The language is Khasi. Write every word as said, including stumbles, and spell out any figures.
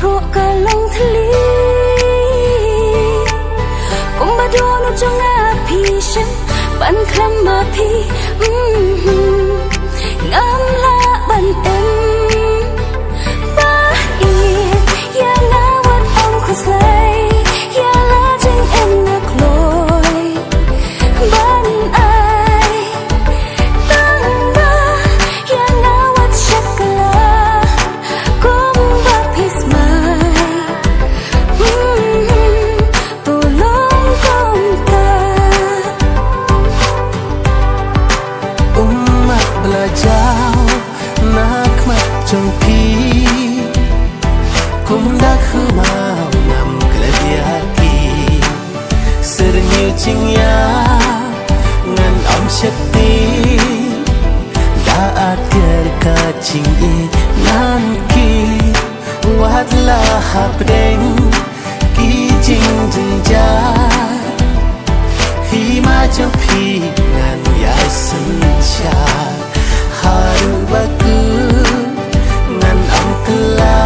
Ruh ka long thli. Kumba dohnud jong nga phi shem ban khlem ma phi. Mm-hmm. Ngam lah ban im. Ba ïa nga wat ong khuslai ïa la jingim na kloi ban ai. Tang ba ïa nga wat shakla kumba phi smai. Mm-hmm. To long kumta. Ummat ba la jaw na khmat jong phi. Kum da khmat ngam klet ïa ki. Syrngiew jingïap ngan ym sheptieng. Da atiar ka jingïeit ngan ki. Wat la hapdeng ki jingjynjar. Hima jong phi ngan ïa synshar. Haduh ba kut ngan ym kylla.